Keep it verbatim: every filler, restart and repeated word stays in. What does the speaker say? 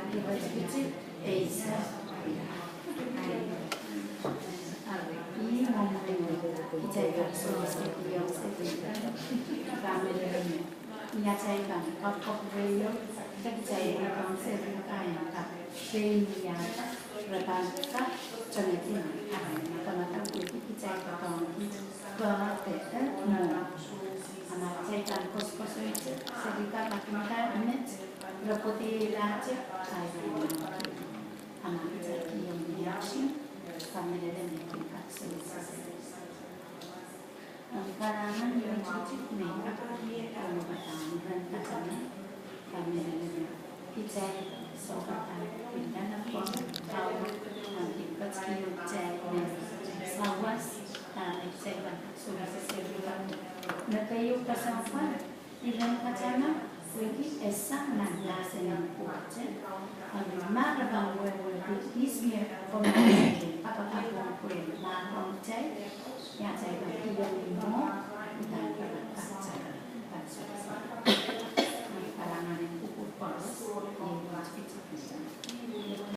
Ih mwomwen kitail kak sewese kihong seri, kamehlele me ni atail kan kapwkapwurehiong, kitail kihong seri kan kak pein wiahda, re pahn kak tonehdi arail madamadau pwehki kitail doadoahngki pahpa de mwo. A ma kitail pahn koasoakoasoite seri kan, ma kitail met, re pwoateilahte ahi. A ma kitail kihong ni action, kamehlele me kin kak sewese seri. Ong kalahngan me tikitik me I kak, ong padahk en ren katamna, kamehlele me kitail sohte kak pil lap ong Kauno, a kin ketikihong kitail me sawas, a me kitail pahn kak sewese seri kan. Me keieu kesempwal, I ren katamna pwehki e sang nan mahsen en Koht, a ma re pahn wehwehki ihs me komw kapakap ong pwe ma ong kitail, ia atail kan